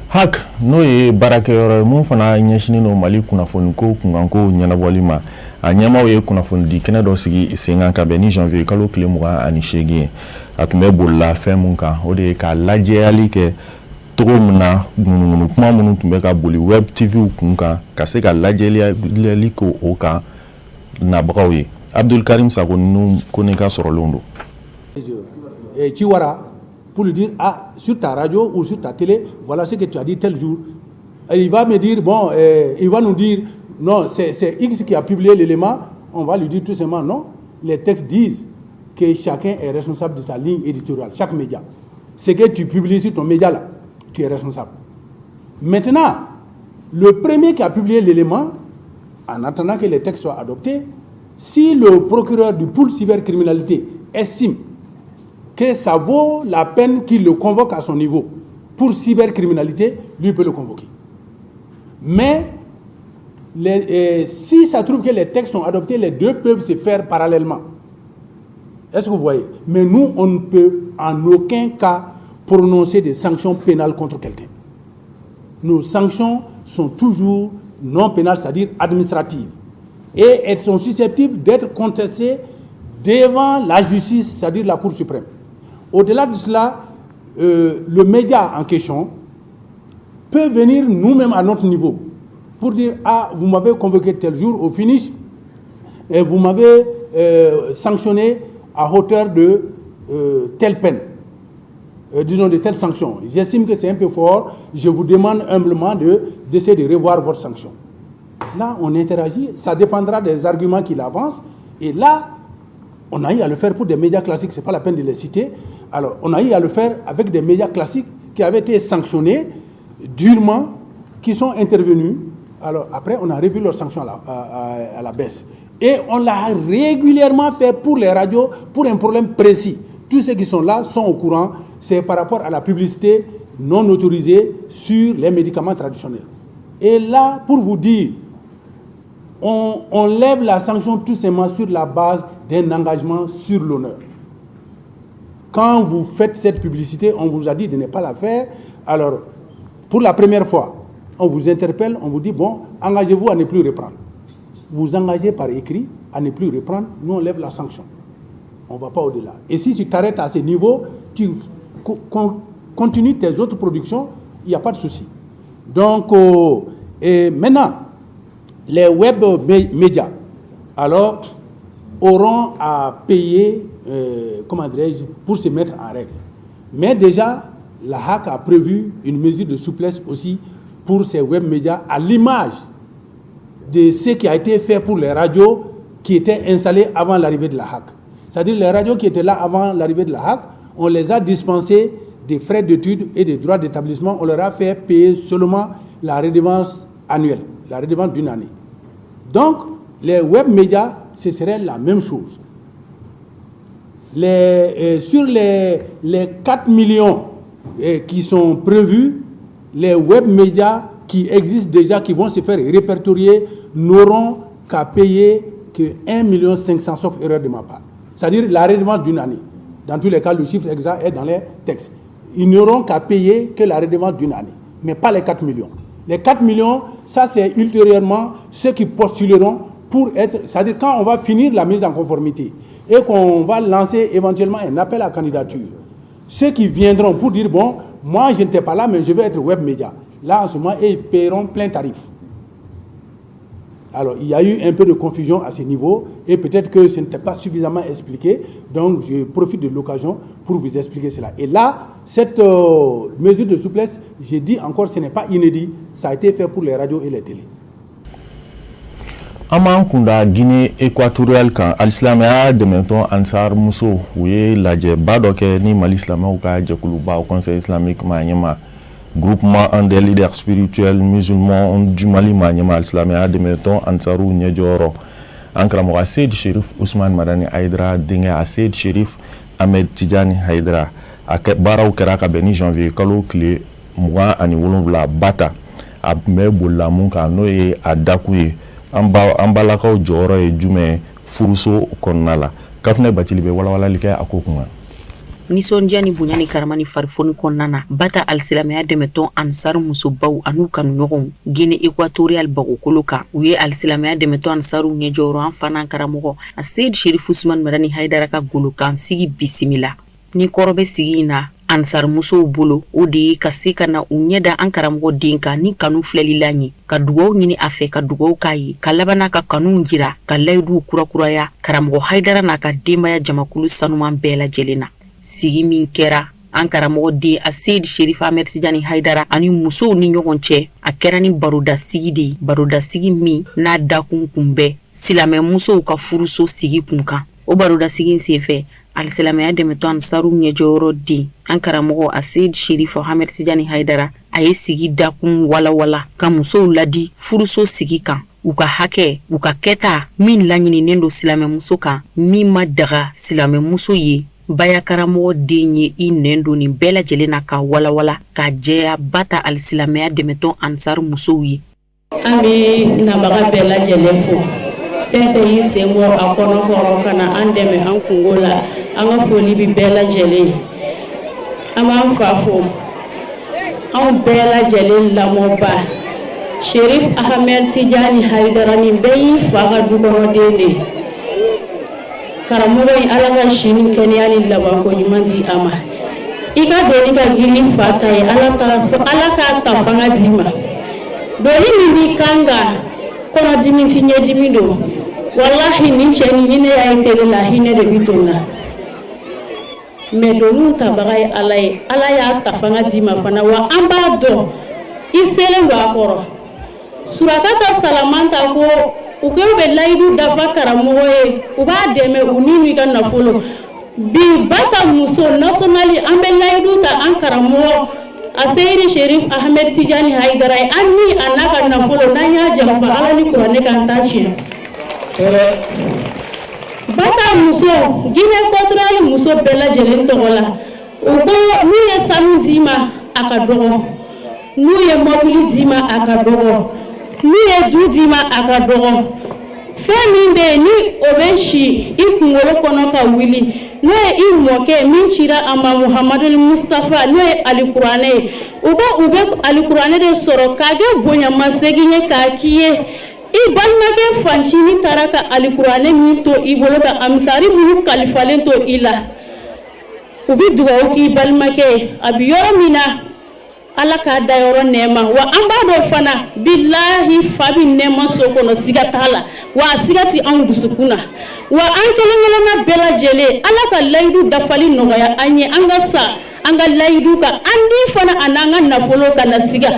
HAC, n'o ye baarakɛyɔrɔ ye mun fana ɲɛsinnen don Mali kunnafoniko kunkanko ɲɛnabɔli ma, a ɲɛmaaw ye kunnafonidi kɛnɛ dɔ sigi sen kan ka bɛn ni janvier kalo tile 28 ye. A tun bɛ bolila fɛn mun kan, o de ye ka lajɛyali kɛ cogo min na ŋunuŋunu kuma minnu tun bɛ ka boli web TV kun kan, ka se ka lajɛyali kɛ o kan nabagaw ye. Abdulkarim Sako ninnu ko ne ka sɔrɔlenw don. Ciwara pour lui dire: ah, sur ta radio ou sur ta télé, voilà ce que tu as dit tel jour. Et il va me dire, bon, il va nous dire, non, c'est X qui a publié l'élément. On va lui dire tout simplement, non. Les textes disent que chacun est responsable de sa ligne éditoriale, chaque média. Ce que tu publies sur ton média là, tu es responsable. Maintenant, le premier qui a publié l'élément, en attendant que les textes soient adoptés, si le procureur du pôle cybercriminalité estime que ça vaut la peine qu'il le convoque à son niveau pour cybercriminalité, lui peut le convoquer. Mais si ça trouve que les textes sont adoptés, les deux peuvent se faire parallèlement. Est-ce que vous voyez? Mais nous, on ne peut en aucun cas prononcer des sanctions pénales contre quelqu'un. Nos sanctions sont toujours non pénales, c'est-à-dire administratives. Et elles sont susceptibles d'être contestées devant la justice, c'est-à-dire la Cour suprême. Au-delà de cela, le média en question peut venir nous-mêmes à notre niveau pour dire: ah, vous m'avez convoqué tel jour, au finish, et vous m'avez sanctionné à hauteur de telle peine, disons de telle sanction. J'estime que c'est un peu fort, je vous demande humblement d'essayer de revoir votre sanction. Là, on interagit, ça dépendra des arguments qu'il avance, et là, on a eu à le faire pour des médias classiques, ce n'est pas la peine de les citer. Alors, on a eu à le faire avec des médias classiques qui avaient été sanctionnés durement, qui sont intervenus. Alors, après, on a revu leurs sanctions à la baisse. Et on l'a régulièrement fait pour les radios, pour un problème précis. Tous ceux qui sont là sont au courant. C'est par rapport à la publicité non autorisée sur les médicaments traditionnels. Et là, pour vous dire, on lève la sanction tout simplement sur la base d'un engagement sur l'honneur. Quand vous faites cette publicité, on vous a dit de ne pas la faire. Alors, pour la première fois, on vous interpelle, on vous dit: bon, engagez-vous à ne plus reprendre. Vous engagez par écrit à ne plus reprendre, nous on lève la sanction. On ne va pas au-delà. Et si tu t'arrêtes à ce niveau, tu continues tes autres productions, il n'y a pas de souci. Donc, et maintenant, les web médias, alors, auront à payer, comment dirais-je, pour se mettre en règle. Mais déjà, la HAC a prévu une mesure de souplesse aussi pour ces web médias, à l'image de ce qui a été fait pour les radios qui étaient installées avant l'arrivée de la HAC. C'est-à-dire les radios qui étaient là avant l'arrivée de la HAC, on les a dispensés des frais d'études et des droits d'établissement, on leur a fait payer seulement la redevance annuelle, la redevance d'une année. Donc, les web médias, ce serait la même chose. Sur les 4 millions qui sont prévus, les web médias qui existent déjà, qui vont se faire répertorier, n'auront qu'à payer que 1 500 000, sauf erreur de ma part. C'est-à-dire la redevance d'une année. Dans tous les cas, le chiffre exact est dans les textes. Ils n'auront qu'à payer que la redevance d'une année, mais pas les 4 millions. Les 4 millions, ça c'est ultérieurement ceux qui postuleront pour être... C'est-à-dire quand on va finir la mise en conformité et qu'on va lancer éventuellement un appel à candidature, ceux qui viendront pour dire, bon, moi je n'étais pas là, mais je vais être web média. Là, en ce moment, ils paieront plein tarif. Alors, il y a eu un peu de confusion à ce niveau et peut-être que ce n'était pas suffisamment expliqué. Donc, je profite de l'occasion pour vous expliquer cela. Et là, cette mesure de souplesse, j'ai dit encore, ce n'est pas inédit. Ça a été fait pour les radios et les télés. An b'an kunda Guinée équatoriale kan. Alisilamɛya dɛmɛtɔn Ansar muso, u ye lajɛba dɔ kɛ ni Mali silamɛw ka jɛkuluba, Conseil islamique maa ɲɛma, Groupement des leaders spirituels musulmans du Mali maa ɲɛma, alisilamɛya dɛmɛtɔn Ansaru ɲɛjɔyɔrɔ, an karamɔgɔ Seyid Sherif Usman Madani Hayidara denkɛ, a Seyid Sherif Ahmed Tijani Hayidara. A baaraw kɛra ka bɛn ni janvier kalo tile 27 bata. A tun bɛ bolila mun kan, n'o ye a dakun ye, an balakaw jɔyɔrɔ ye jumɛn furuso kɔnɔna la? Kafunɛ Bacili bɛ walawalali kɛ a ko kun. Nisɔndiya ni bonya ni karama ni farifoni kɔnɔna na, Bata alisilamɛya dɛmɛtɔn Ansar musobaw an'u kanuɲɔgɔnw Guinée équatoriale bagokolo kan, u ye alisilamɛya dɛmɛtɔn Ansaru ɲɛjɔyɔrɔ, an fana karamɔgɔ a Seyid Sherif Usman Madani Hayidara ka golokansigi bisimila. Ni kɔrɔ bɛ sigi in na Ansar musow bolo, o de ye ka se ka na u ɲɛ da an karamɔgɔ den kan ni kanu filɛlila ɲɛ, ka dugaw ɲini a fɛ, ka dugaw k'a ye, ka laban ka kanu jira, ka layiduw kurakuraya karamɔgɔ Hayidara n'a ka denbaya jamakulu sanuman bɛɛ lajɛlen na. Sigi min kɛra an karamɔgɔ den a Seyid Sherif Ahmed Tijani Hayidara ani musow ni ɲɔgɔn cɛ, a kɛra ni barodasigi de ye, barodasigi min n'a dakun kun bɛ silamɛ musow ka furuso sigi kun kan. O barodasigi in senfɛ, alisilamɛya dɛmɛtɔn Ansaru ɲɛjɔyɔrɔ den, an karamɔgɔ a Seyid Sherif Ahmed Tijani Hayidara, a ye sigi dakun walawala ka musow ladi furuso sigi kan, u ka hakɛ, u ka kɛta min laɲininen don silamɛmuso kan, min ma daga silamɛmuso ye. Baya karamɔgɔ den ye i nɛn don nin bɛɛ lajɛlen na ka walawala ka jɛya Bata alisilamɛya dɛmɛtɔn Ansar musow ye. An bɛ nabaga bɛɛ lajɛlen fo, fɛn fɛn y'i sen bɔ a kɔnɔ kɔrɔ ka na an dɛmɛ an kungo la, an ka foli bɛ bɛɛ lajɛlen ye. An b'an fa fo, anw bɛɛ lajɛlen lamɔba, Sherif Ahmed Tijani Hayidara. Nin bɛɛ y'i fa ka du kɔnɔden de ye. Karamɔgɔ in, Ala ka si ni kɛnɛya ni labanko ɲuman di a ma. I ka doni ka girin fa ta ye, Ala k'a ta fanga d'i ma. Doni min b'i kan kan, kɔnɔdimi ti, ɲɛdimi don. Walahi, nin cɛ nin, ni ne y'a ye télé la, hinɛ de bi to n na. Mais doniw tabaga ye Ala ye, Ala y'a ta fanga d'i ma fana. Wa an b'a dɔn i selen don a kɔrɔ. Surakata Salamanta ko u ko bɛ layidu dafa karamɔgɔ ye, u b'a dɛmɛ u ni n'i ka nafolo. Bi Bata muso national, an bɛ layidu ta an karamɔgɔ a Seyidi Sherif Ahmed Tijani Hayidara ye, an ni a n'a ka nafolo, n'an y'a janfa, Ala ni kuranɛ k'an ta tiɲɛ. Bata muso, Guinée équatoriale muso bɛɛ lajɛlen tɔgɔ la, u ko n'u ye sanu d'i ma, a ka dɔgɔ, n'u ye mɔbili d'i ma, a ka dɔgɔ, n'u ye du d'i ma, a ka dɔgɔ. Fɛn min bɛ yen ni o bɛ si i kunkolo kɔnɔ ka wuli, n'o ye i mɔkɛ min cira a ma, Muhamadu Mustafa, n'o ye alikuranɛ ye, u ko u bɛ alikuranɛ de sɔrɔ k'a kɛ bonyamasegin ye k'a k'i ye. I balimakɛ fancinin taara ka alikuranɛ min to i bolo, ka amisari minnu kalifalen to i la, u bɛ dugawu k'i balimakɛ ye a bɛ yɔrɔ min na, Ala k'a da yɔrɔ nɛɛma. Wa an b'a dɔn fana, bilahi, fa bɛ nɛɛma so kɔnɔ, siga t'a la, wa a siga tɛ anw dusukun na. Wa an kelen kelenna bɛɛ lajɛlen, Ala ka layidu dafali nɔgɔya an ye, an ka sa an ka layidu kan, an ni fana a n'an ka nafolo kana siga.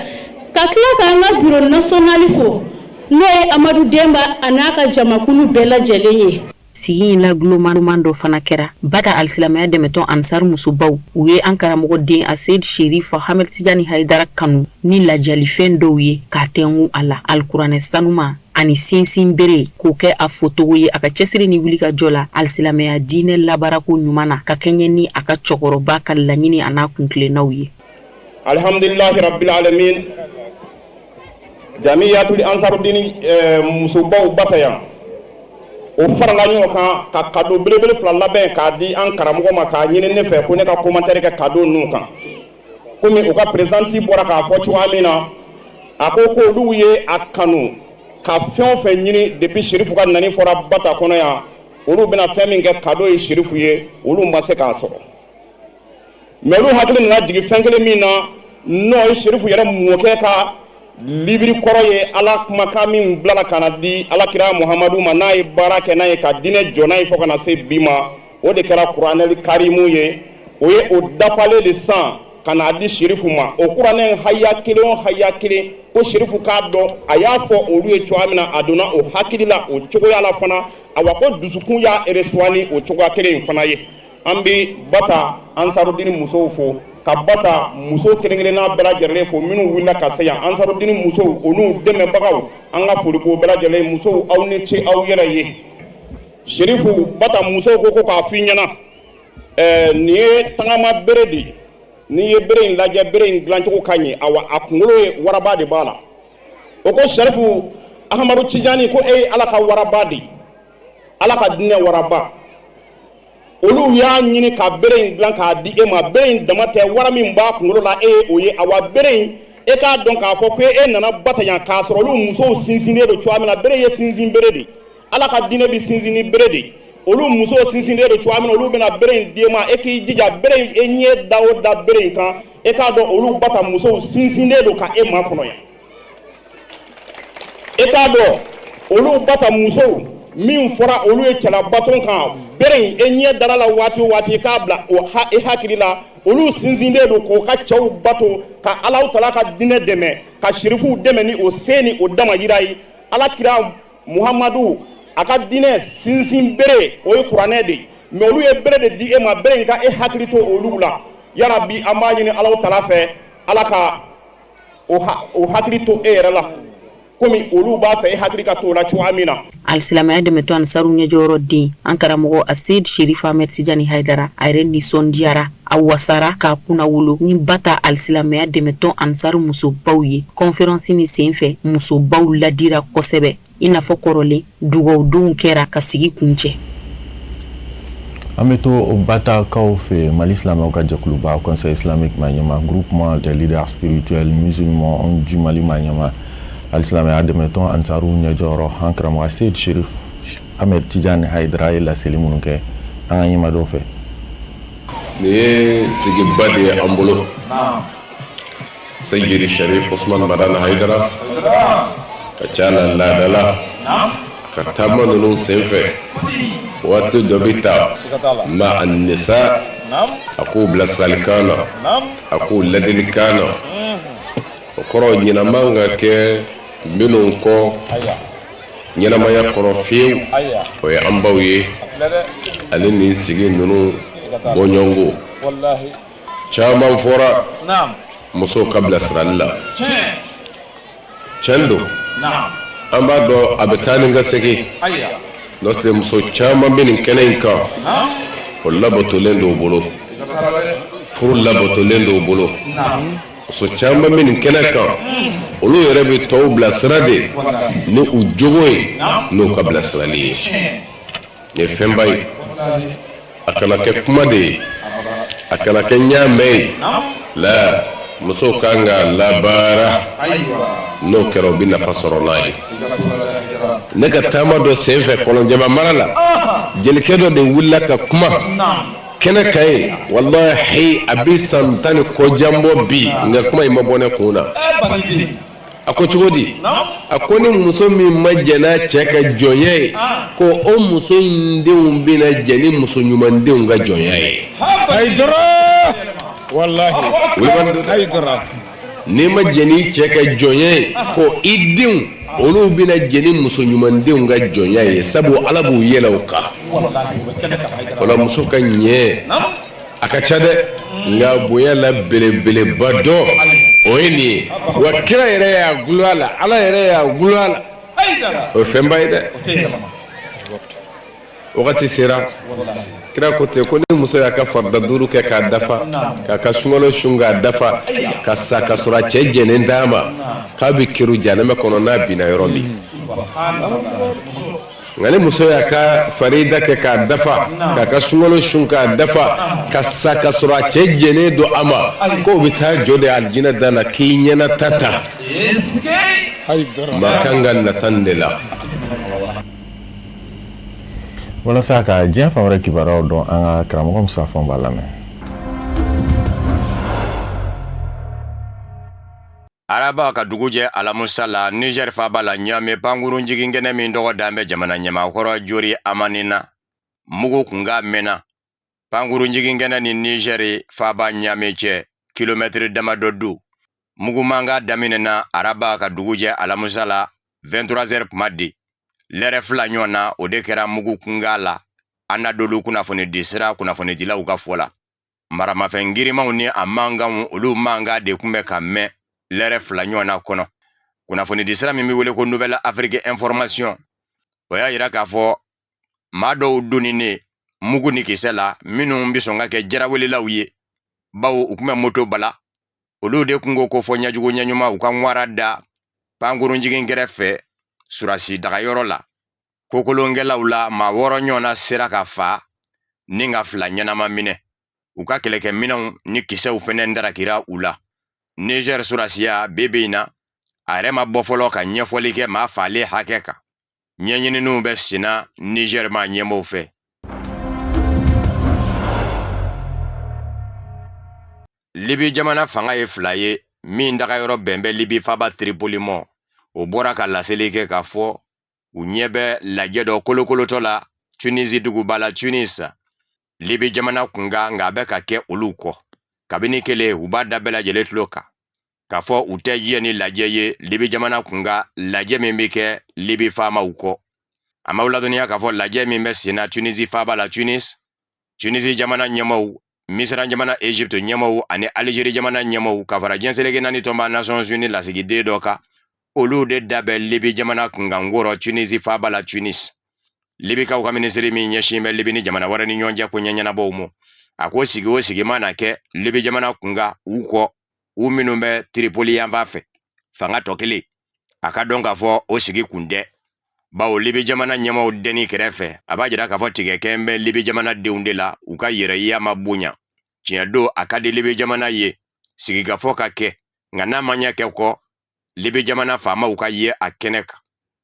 Ka tila k'an ka bureau national fo, n'o ye Amadu Denba a n'a ka jamakulu bɛɛ lajɛlen ye. Sigi in la guloman dɔ fana kɛra Bata alisilamɛya dɛmɛtɔn Ansar musobaw, u ye an karamɔgɔ den a Seyid Sherif Ahmed Tijani Hayidara kanu ni lajalifɛn dɔw ye k'a tɛngu a la, alikuranɛ sanuma ani sinsin bere, k'o kɛ a fotogo ye a ka cɛsiri ni wulikajɔ la alisilamɛya diinɛ labaarako ɲuman na, ka kɛɲɛ ni a ka cɛkɔrɔba ka laɲini a n'a kuntilennaw ye. Alihamdulilahi rabbil alamin. Jamiyatul Ansarudini musobaw Bata yan, o farala ɲɔgɔn kan ka cadeau belebele fila labɛn k'a di an karamɔgɔ ma, k'a ɲini ne fɛ ko ne ka commentaire kɛ cadeau ninnu kan. Komi u ka présidente bɔra k'a fɔ cogoya min na, a ko k'olu ye a kanu ka fɛn o fɛn ɲini depuis Sirifu ka nani fɔra Bata kɔnɔ yan, olu bɛna fɛn min kɛ cadeau ye Sirifu ye, olu ma se k'a sɔrɔ. Mais olu hakili nana jigin fɛn kelen min na, n'o ye Sirifu yɛrɛ mɔkɛ ka libiri kɔrɔ ye, Ala kumakan min bilala ka na di Alakira Muhamadu ma, n'a ye baara kɛ n'a ye ka diinɛ jɔ n'a ye fo ka na se bi ma, o de kɛra Kuranɛli karimu ye. O ye o dafalen de san ka n'a di Sirifu ma. O kuranɛ haya kelen o haya kelen, ko Sirifu k'a dɔn a y'a fɔ olu ye cogoya min na, a donna o hakili la o cogoya la fana. Awa, ko dusukun y'a reçoit ni o cogoya kelen in fana ye. An bɛ Bata Ansarudini musow fo, ka Bata muso kelen-kelenna bɛɛ lajɛlen fo minnu wulila ka se yan. Ansarudini musow, o n'u dɛmɛbagaw, an ka foli b'o bɛɛ lajɛlen. Musow, aw ni ce aw yɛrɛ ye. Sirifu, Bata musow ko k'a f'i ɲɛna, nin ye tagama bere de ye. N'i ye bere in lajɛ, bere in dilancogo ka ɲi. Awa, a kunkolo ye waraba de b'a la. O ko Sarifu Ahamadu Tijani, ko e ye Ala ka waraba de ye, Ala ka diinɛ waraba. Olu y'a ɲini ka bere in dilan k'a di e ma. Bere in dama tɛ, wara min b'a kunkolo la, e ye o ye. Awa, bere in, e k'a dɔn k'a fɔ ko e nana Bata yan k'a sɔrɔ olu musow sinsinnen don cogoya min na, bere ye sinsin bere de ye. Ala ka diinɛ bɛ sinsin ni bere de ye. Olu musow sinsinnen don cogoya min na, olu bɛna bere in d'e ma. E k'i jija, bere in, e ɲɛ da o da bere in kan, e k'a dɔn olu Bata musow sinsinnen don ka e makɔnɔ yan. E k'a dɔn olu Bata musow min fɔra olu ye cɛlabaton kan, bere in, e ɲɛ dara la waati o waati, i k'a bila o i hakili la, olu sinsinnen don k'o ka cɛw bato, ka Alahu tala ka diinɛ dɛmɛ, ka sirifuw dɛmɛ ni o se ni o damayira ye. Ala kira Muhamadu a ka diinɛ sinsin bere, o ye kuranɛ de ye. Mais olu ye bere de di e ma, bere in ka e hakili to olu la. Yarabi, an b'a ɲini Alahu tala fɛ, Ala ka o hakili to e yɛrɛ la komi olu b'a fɛ e hakili ka to o la cogoya min na. Alisilamɛya dɛmɛtɔn Ansaru ɲɛjɔyɔrɔ den, an karamɔgɔ Aseyid Sherif Ahmed Tijani Hayidara, a yɛrɛ nisɔndiyara, a wasara k'a kunnawolo ni Bata alisilamɛya dɛmɛtɔn Ansaru musobaw ye. Kɔnferansi min senfɛ, musobaw ladira kosɛbɛ i n'a fɔ kɔrɔlen, dugawudonw kɛra ka sigi kuncɛ. An bɛ to Batakaw fɛ. Mali silamɛw ka jɛkuluba, Conseil islamique maa ɲɛmaa, Groupement des leaders spirituels musulmans du Mali maa ɲɛmaa, alisilamɛya dɛmɛtɔn Ansaru ɲɛjɔyɔrɔ, an karamɔgɔ Seyid Sherif Ahmed Tijani Hayidara ye laseli minnu kɛ an ka ɲɛmaa dɔw fɛ. Nin ye sigiba de ye an bolo, Seyidi Sharif Usman Madani Hayidara ka ca la laada la, ka taama ninnu senfɛ, waati dɔ bɛ ta ma nisa, a k'u bilasiralikan na, a k'u ladilikan na. O kɔrɔ, ɲinɛ man ka kɛ minnu kɔ ɲɛnamaya kɔnɔ fiyewu, o ye an baw ye, ani nin sigi ninnu bɔɲɔgɔnko caman fɔra musow ka bilasirali la. Tiɲɛ don, an b'a dɔn a bɛ taa ni ka segin, n'o tɛ muso caman bɛ nin kɛnɛ in kan, o labatolen dɔw bolo, furu labatolen dɔw bolo. Muso caman bɛ nin kɛnɛ kan, olu yɛrɛ bɛ tɔw bilasira de ni u jogo ye, n'u ka bilasirali ye. Nin ye fɛnba ye. A kana kɛ kuma de ye, a kana kɛ ɲaamɛ ye la. Musow kan ka labaara, n'o kɛra, u bɛ nafa sɔrɔ n'a ye. Ne ka taama dɔ senfɛ Kɔlɔnjɛba mara la, jelikɛ dɔ de wulila ka kuma kɛnɛ kan yen. Walahi, a bɛ san 10 ni kɔ jan bɔ bi, nka kuma in ma bɔ ne kun na. A ko cogo di? A ko ni muso min ma jɛn n'a cɛ ka jɔnya ye, ko o muso in denw bɛna jɛn ni muso ɲuman denw ka jɔnya ye. N'i ma jɛn n'i cɛ ka jɔnya ye, ko i denw, olu bɛna jɛn ni muso ɲuman denw ka jɔnya ye, sabu Ala b'u yɛlɛ o kan. O la, muso ka ɲɛ a ka ca dɛ, nka bonya la belebeleba dɔ o ye nin ye. Wa kira yɛrɛ y'a gulon a la, Ala yɛrɛ y'a gulon a la, o ye fɛnba ye dɛ. Wagati sera. Kira ko ten ko ni muso y'a ka farida duuru kɛ k'a dafa, k'a ka sunkalo sun k'a dafa, ka sa ka sɔrɔ a cɛ jɛnnen d'a ma, k'a bɛ kɛrun janɛmɛ kɔnɔ n'a binna yɔrɔ min. Nka ni muso y'a ka farida kɛ k'a dafa, k'a ka sunkalo sun k'a dafa, ka sa ka sɔrɔ a cɛ jɛnnen don a ma, k'o bɛ taa jɔ de alijinɛ da la k'i ɲɛna ta ta. Maa kan ka nata nin de la. Walasa ka diɲɛ fan wɛrɛ kibaruyaw dɔn, an ka karamɔgɔ Musa Fɔnba lamɛn. Araba ka dugu jɛ alamusa la Niger faaba la Ɲame, pankurun jigin kɛnɛ min tɔgɔ dan bɛ jamana ɲɛmaa kɔrɔ Jori Amani na, mugu kunkan mɛnna pankurun jigin kɛnɛ ni Niger faaba Ɲame cɛ kilomɛtiri damadɔ don. Mugumankan daminɛna araba ka dugu jɛ alamusa la 23 heures kuma de, lɛrɛ 2 ɲɔgɔn na, o de kɛra mugu kunkan la. Anadolu kunnafonidi sira kunnafonidilaw ka fɔ la, maramafɛn girimanw ni a mankanw, olu mankan de tun bɛ ka mɛn lɛrɛ 2 ɲɔgɔn na kɔnɔ. Kunnafonidi sira min bɛ wele ko Nouvelle Afrique Information, o y'a yira k'a fɔ maa dɔw donninen mugu ni kisɛ la, minnu bɛ sɔn ka kɛ jarawelelaw ye, bawo u tun bɛ moto bala. Olu de kun ko ko fɔ ɲɛjugu ɲɛɲuman u ka ŋwara da pankurun jigin kɛrɛfɛ surasi dagayɔrɔ la. Kokolonkɛlaw la maa 6 ɲɔgɔnna sera ka fa ni ka 2 ɲɛnama minɛ. U ka kɛlɛkɛminɛnw ni kisɛw fɛnɛ darakira u la. Niger surasiya bi bi in na, a yɛrɛ ma bɔ fɔlɔ ka ɲɛfɔli kɛ maa faalen hakɛ kan. Ɲɛɲininiw bɛ senna Niger maa ɲɛmɔgɔw fɛ. Libi jamana fanga ye fila ye min dagayɔrɔ bɛn bɛ Libi faaba Tripoli mɔ, o bɔra ka laseli kɛ k'a fɔ u ɲɛ bɛ lajɛ dɔ kolokolotɔ la Tunisi duguba la Tunis, Libi jamana kunkan, nka a bɛ ka kɛ olu kɔ. Kabini kelen u b'a da bɛɛ lajɛlen tulo kan k'a fɔ u tɛ jɛ ni lajɛ ye Libi jamana kunkan, lajɛ min bɛ kɛ Libi faamaw kɔ. An b'aw ladɔnniya k'a fɔ lajɛ min bɛ senna Tunisi faaba la Tunis, Tunisi jamana ɲɛmaaw, Misira jamana Egypte ɲɛmaaw ani Algérie jamana ɲɛmaaw ka fara diɲɛ seleke naani tɔnba Nations Unies lasigiden dɔ kan, olu de da bɛ Libi jamana kunkanko rɔ Tunisi faaba la Tunis. Libikaw ka minisiri min ɲɛsin bɛ Libi ni jamana wɛrɛ ni ɲɔgɔn cɛ ko ɲɛɲɛnabɔw ma, a ko sigi o sigi mana kɛ Libi jamana kunkan u kɔ, u minnu bɛ Tripoli yanfan fɛ, fanga tɔ kelen, a ka dɔn k'a fɔ o sigi kun tɛ, bawo Libi jamana ɲɛmaaw dɛnni kɛrɛfɛ, a b'a jira k'a fɔ tigɛ kɛn bɛ Libi jamana denw de la, u ka yɛrɛya ma bonya. Tiɲɛ don, a ka di Libi jamana ye sigikafɔ ka kɛ, nka n'a ma ɲɛ kɛ kɔ, Libi jamana faamaw ka ye a kɛnɛ kan.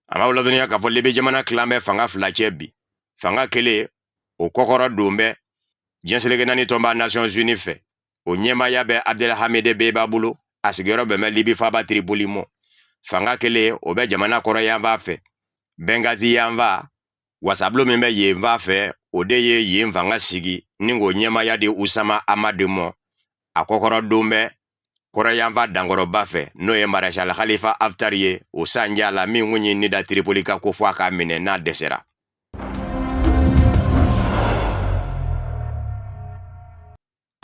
An b'aw ladɔnniya k'a fɔ Libi jamana tilan bɛ fanga fila cɛ bi. Fanga kelen, o kɔkɔrɔ don bɛ diɲɛ seleke naani tɔnba Nations Unies fɛ, o ɲɛmaaya bɛ Abdelhamid Dbeibah bolo, a sigiyɔrɔ bɛn bɛ Libi faaba Tripoli mɔ. Fanga kelen, o bɛ jamana kɔrɔyanfan fɛ, Benghazi yanfan. Wasabulon min bɛ yenfan fɛ, o de ye yen fanga sigi ni k'o ɲɛmaaya di Usama Hamad mɔ. A kɔkɔrɔ don bɛ kɔrɔyanfan dankɔrɔba fɛ, n'o ye Maréchal Khalifa Haftar ye, o sanja la min kun ye ni da Tripoli kan ko fɔ a k'a minɛ n'a dɛsɛra.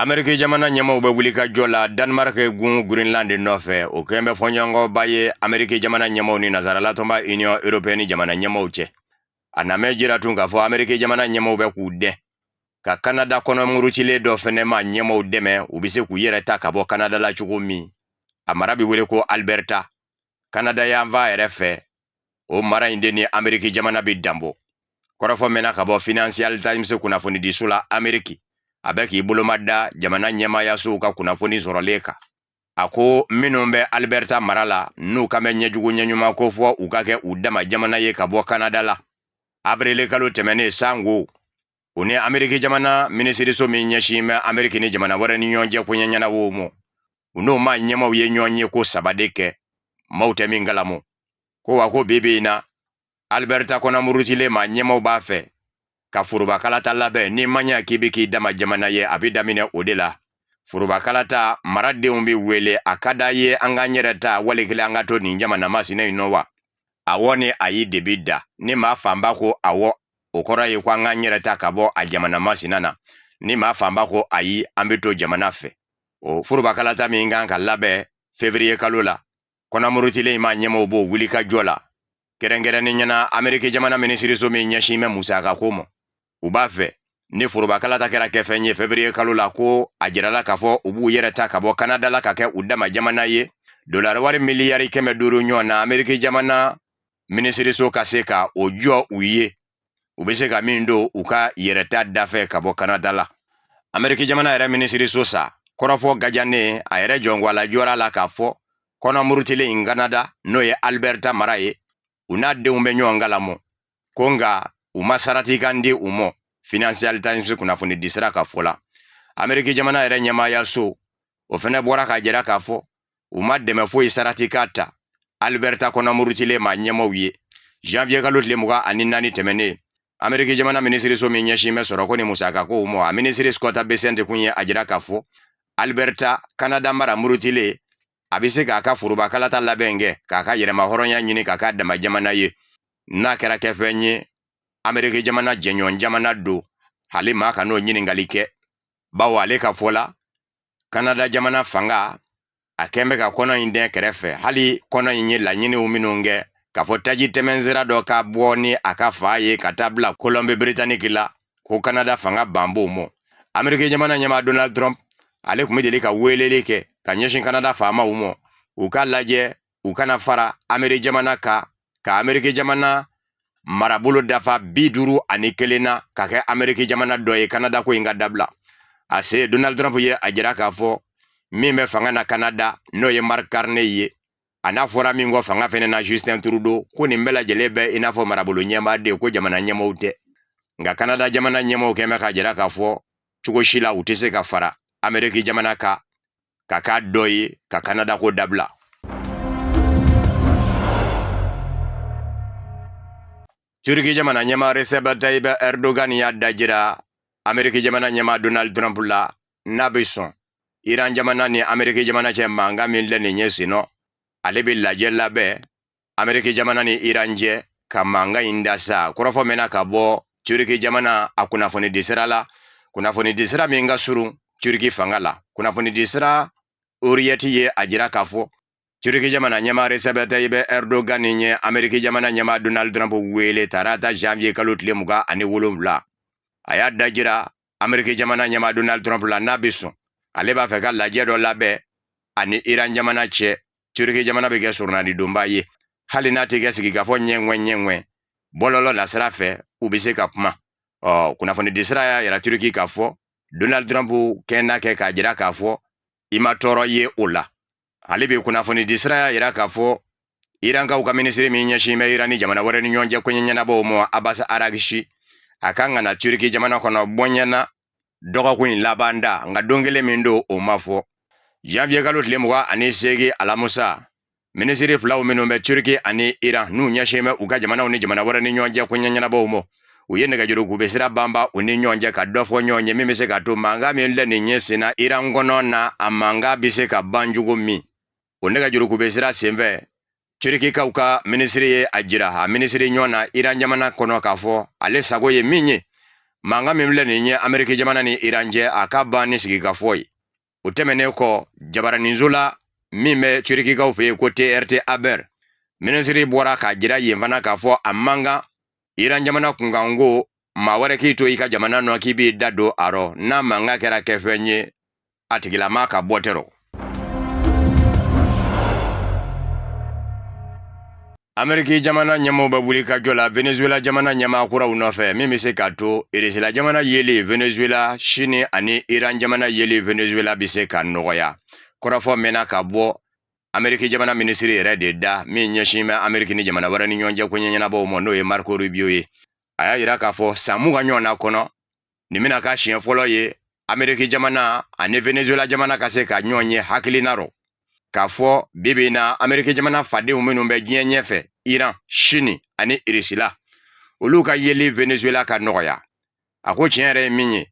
Ameriki jamana ɲɛmaaw bɛ wuli ka jɔ la Danemark gun Greenland nɔfɛ. O kɛn bɛ fɔɲɔgɔnkɔba ye Ameriki jamana ɲɛmaaw ni nansarala tɔnba Union européenne jamana ɲɛmaaw cɛ. A namɛ jira tun k'a fɔ Ameriki jamana ɲɛmaaw bɛ k'u dɛn ka Kanada kɔnɔ murutilen dɔ fɛnɛ ma ɲɛmaaw dɛmɛ, u bɛ se k'u yɛrɛ ta ka bɔ Kanada la cogo min. A mara bɛ wele ko Alberta. Kanada yanfan yɛrɛ fɛ, o mara in de ni Ameriki jamana bɛ danbɔ. Kɔrɔfɔ mɛnna ka bɔ Financial Times kunnafonidiso la Ameriki, a bɛ k'i boloma da jamana ɲɛmaayasow ka kunnafoni sɔrɔlen kan. A ko minnu bɛ Alberta mara la, n'u kan bɛ ɲɛjugu ɲɛɲuman ko fɔ u ka kɛ u dama jamana ye ka bɔ Kanada la, avril kalo tɛmɛnen sango u ni Ameriki jamana minisiriso min ɲɛsin bɛ Ameriki ni jamana wɛrɛ ni ɲɔgɔn cɛ koɲɛ ɲɛnabɔw ma, u n'o maa ɲɛmaaw ye ɲɔgɔn ye ko saba de kɛ maaw tɛ min kalama. Ko wa ko bi bi in na, Alberta kɔnɔ murutilen maa ɲɛmaaw b'a fɛ ka foroba kalata labɛn. Ni ma ɲɛ k'i bɛ k'i dama jamana ye, a bɛ daminɛ o de la. Foroba kalata, maradenw bɛ wele, a ka d'a ye an k'an yɛrɛ ta wali kelen an ka to nin jamana masina in nɔ wa? Awɔ ni ayi de bɛ da. Ni maa fanba ko awɔ, o kɔrɔ ye ko an k'an yɛrɛ ta ka bɔ a jamana masina na. Ni maa fanba ko ayi, an bɛ to jamana fɛ. O foroba kalata min kan ka labɛn février kalo la, kɔnɔmurutilen in maa ɲɛmaaw b'o wuli ka jɔ la. Kɛrɛnkɛrɛnnenya na, Ameriki jamana minisiriso min ɲɛsin bɛ musaka ko ma, u b'a fɛ Ni forobakalata kɛra kɛfɛn ye février kalo la, ko a jirala k'a fɔ u b'u yɛrɛ ta ka bɔ Kanada la ka kɛ u dama jamana ye. Dolari wari miliyari 500 ɲɔgɔn na, Ameriki jamana minisiriso ka se ka o jɔ u ye, u bɛ se ka min don u ka yɛrɛta dafɛ ka bɔ Kanada la. Ameriki jamana yɛrɛ minisiriso sa kɔrɔfɔ gajannen a yɛrɛ jɔngwala jɔra la k'a fɔ kɔnɔ murutilen in Kanada, n'o ye Alberta mara ye, u n'a denw bɛ ɲɔgɔn kalamɔ ko nka u ma saratikan di u mɔ. Financial Times kunnafoni disira ka fɔ la, Ameriki jamana yɛrɛ ɲɛmaayaso o fɛnɛ bɔra k'a jira k'a fɔ u ma dɛmɛ foyi saratikan ta Alberta kɔnɔ murutilen ma ɲɛmaaw ye. Janvier kalo tile 24 tɛmɛnen, Ameriki jamana minisiriso min ɲɛsin bɛ sɔrɔko ni musakakow ma, a minisiri Scott Bessent kun ye a jira k'a fɔ Alberta Kanada mara murutilen a bɛ se k'a ka foroba kalata labɛn kɛ k'a ka yɛrɛmahɔrɔnya ɲini k'a k'a dama jamana ye, n'a kɛra kɛfɛn ye Ameriki jamana jɛɲɔgɔn jamana don. Hali maa ka n'o ɲininkali kɛ, bawo ale ka fɔ la, Kanada jamana fanga a kɛn bɛ ka kɔnɔ in dɛn kɛrɛfɛ. Hali kɔnɔ in ye laɲiniw minnu kɛ k'a fɔ taji tɛmɛnsira dɔ ka bɔ ni a ka fa ye ka taa bila Colombie Britannique la, ko Kanada fanga ban b'o mɔ. Ameriki jamana ɲɛmaa Donald Trump, ale tun bɛ deli ka weleli kɛ ka ɲɛsin Kanada faamaw mɔ, u k'a lajɛ u kana fara Ameriki jamana kan, ka Ameriki jamana marabolo dafa 51 na ka kɛ Ameriki jamana dɔ ye, Kanada ko in ka dabila. A se Donald Trump ye a jira k'a fɔ min bɛ fanga na Kanada, n'o ye Mark Carney ye, a n'a fɔra min kɔ fanga fɛnɛ na Justin Trudeau, ko nin bɛɛ lajɛlen bɛ i n'a fɔ marabolo ɲɛmaa de, ko jamana ɲɛmaaw tɛ. Nka Kanada jamana ɲɛmaaw kɛn bɛ k'a jira k'a fɔ cogo si la u tɛ se ka fara Ameriki jamana kan ka k'a dɔ ye ka Kanada ko dabila. Turki jamana ɲɛmaa Recep Tayyip Erdogan y'a dajira Ameriki jamana ɲɛmaa Donald Trump la n'a bɛ sɔn Iran jamana ni Ameriki jamana cɛ mankan min filɛ nin ye senɔ, ale bɛ lajɛ labɛn Ameriki jamana ni Iran cɛ ka mankan in da sa. Kɔrɔfɔ mɛnna ka bɔ Turki jamana a kunnafonidisira la, kunnafonidisira min ka surun Turki fanga la. Kunnafonidisira Hurriyet ye a jira k'a fɔ Turki jamana ɲɛmaa Recep Tayyip Erdogan ye Ameriki jamana ɲɛmaa Donald Trump wele tarata janvier kalo tile 27. A y'a dajira Ameriki jamana ɲɛmaa Donald Trump la n'a bɛ sɔn, ale b'a fɛ ka lajɛ dɔ labɛn ani Iran jamana cɛ. Turki jamana bɛ kɛ surnadidonba ye, hali n'a tɛ kɛ sigikafɔ ɲɛŋwɛ ɲɛŋwɛ bɔlɔlɔ nasira fɛ, u bɛ se ka kuma. Ɔ kunnafonidisira y'a yira Turki k'a fɔ Donald Trump kɛnna kɛ k'a jira k'a fɔ i ma tɔɔrɔ ye o la. Hali bi kunnafonidisira y'a yira k'a fɔ Irankaw ka minisiri min ɲɛsin bɛ Iran ni jamana wɛrɛ ni ɲɔgɔn cɛ koɲɛ ɲɛnabɔw ma, Abbas Araghchi, a kan ka na Turki jamana kɔnɔ bɔɲɛna dɔgɔkun in laban da, nka don kelen min don o ma fɔ. Janvier kalo tile 28 alamusa, minisiri filaw minnu bɛ Turki ani Iran, n'u ɲɛsin bɛ u ka jamanaw ni jamana wɛrɛ ni ɲɔgɔn cɛ koɲɛ ɲɛnabɔw ma, u ye nɛgɛjuru kunbɛ sira banba u ni ɲɔgɔn cɛ ka dɔ fɔ ɲɔgɔn ye min bɛ se k'a to mankan min filɛ nin ye senna Iran kɔnɔ na, a mankan bɛ se ka ban cogo min. O nɛgɛjuru kunbɛ sira senfɛ, Turkikaw ka minisiri ye a jira a minisiri ɲɔgɔn na Iran jamana kɔnɔ k'a fɔ ale sago ye min ye, mankan min filɛ nin ye Ameriki jamana ni Iran cɛ, a ka ban ni sigikafɔ ye. O tɛmɛnen kɔ, jabaraninso la min bɛ Turkikaw fɛ yen ko TRT Haber, minisiri bɔra k'a jira yen fana k'a fɔ a man kan Iran jamana kunkanko maa wɛrɛ k'i to i ka jamana nɔ k'i b'i da don a rɔ, n'a mankan kɛra kɛfɛn ye a tigilama ka bɔ tɛ rɔ. Ameriki jamana ɲɛmaaw bɛ wuli ka jɔ la Venezuela jamana ɲɛmaa kuraw nɔfɛ min bɛ se k'a to Irisila jamana yeli Venezuela, Chine ani Iran jamana yeli Venezuela bɛ se ka nɔgɔya. Kɔrɔfɔ mɛnna ka bɔ Ameriki jamana minisiri yɛrɛ de da min ɲɛsin bɛ Ameriki ni jamana wɛrɛ ni ɲɔgɔn cɛ koɲɛ ɲɛnabɔw ma, n'o ye Marco Rubio ye. A y'a jira k'a fɔ san 20 ɲɔgɔn na kɔnɔ, nin bɛna k'a siɲɛ fɔlɔ ye Ameriki jamana ani Venezuela jamana ka se ka ɲɔgɔn ye hakilina rɔ, k'a fɔ bi bi in na Ameriki jamana fadenw minnu bɛ diɲɛ ɲɛfɛ, Iran, Chine ani Irisila, olu ka yeli Venezuela ka nɔgɔya. A ko tiɲɛ yɛrɛ ye min ye,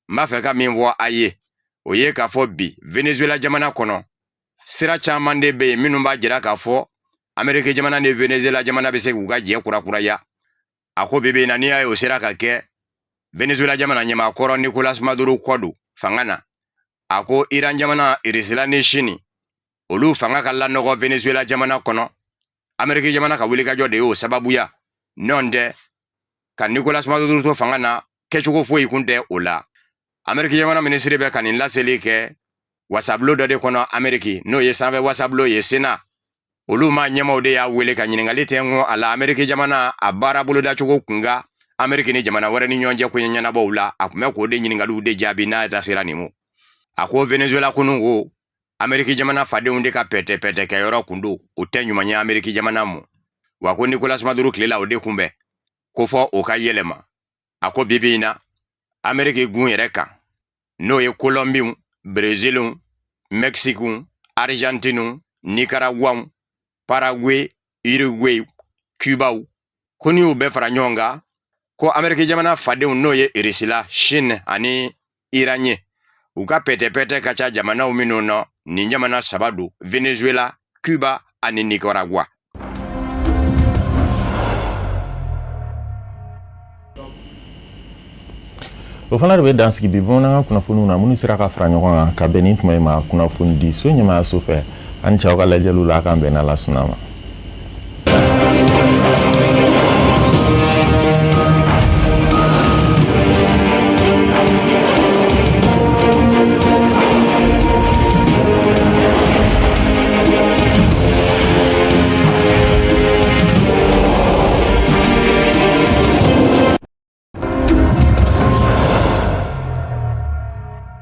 n b'a fɛ ka min fɔ a ye, o ye k'a fɔ bi Venezuela jamana kɔnɔ sira caman de bɛ yen minnu b'a jira k'a fɔ Ameriki jamana ni Venezuela jamana bɛ se k'u ka jɛ kurakuraya. A ko bi bi in na, n'i y'a ye o sera ka kɛ, Venezuela jamana ɲɛmaa kɔrɔ Nicolas Maduro kɔ don fanga na. A ko Iran jamana, Irisila ni Chine, olu fanga ka lanɔgɔ Venezuela jamana kɔnɔ, Ameriki jamana ka wulikajɔ de y'o sababuya. Nɔn tɛ ka Nicolas Maduro to fanga na. kɛcogo foyi kun tɛ o la. Ameriki jamana minisiri bɛ ka nin laseli kɛ wasabulon dɔ de kɔnɔ Ameriki, n'o ye sanfɛ wasabulon ye, Sena. Olu maa ɲɛmaaw de y'a wele ka ɲininkali tɛnkun a la Ameriki jamana a baara bolodacogo kunkan Ameriki ni jamana wɛrɛ ni ɲɔgɔn cɛ koɲɛ ɲɛnabɔw la. A tun bɛ k'o de ɲininkaliw de jaabi n'a da sera nin ma. A ko Venezuela kunun ko Ameriki jamana fadenw de ka pɛtɛpɛtɛ kɛyɔrɔ kun don, o tɛ ɲuman ye Ameriki jamana ma. Wa ko Nicolas Maduro tile la o de kun bɛ ko fɔ o ka yɛlɛma. A ko bi bi in na Ameriki gun yɛrɛ kan, n'o ye Kolɔnbiw, Breziliw, Mɛkisikiw, Arizantiniw, Nikaraguwaw, Paraguay, Uruguay, Cubaw, ko n'i y'u bɛɛ fara ɲɔgɔn kan, ko Ameriki jamana fadenw, n'o ye Irisila, Chine ani Iran ye, u ka pɛtɛpɛtɛ ka ca jamanaw minnu na, nin jamana saba don: Venezuela, Cuba ani Nicaragua. O fana de bɛ dan sigi bi bamanankan kunnafoniw na minnu sera ka fara ɲɔgɔn kan ka bɛn nin tuma in ma kunnafonidiso ɲɛmaayaso fɛ. Aw ni ce aw ka lajɛliw la. A k'an bɛn n'Ala sɔnna ma.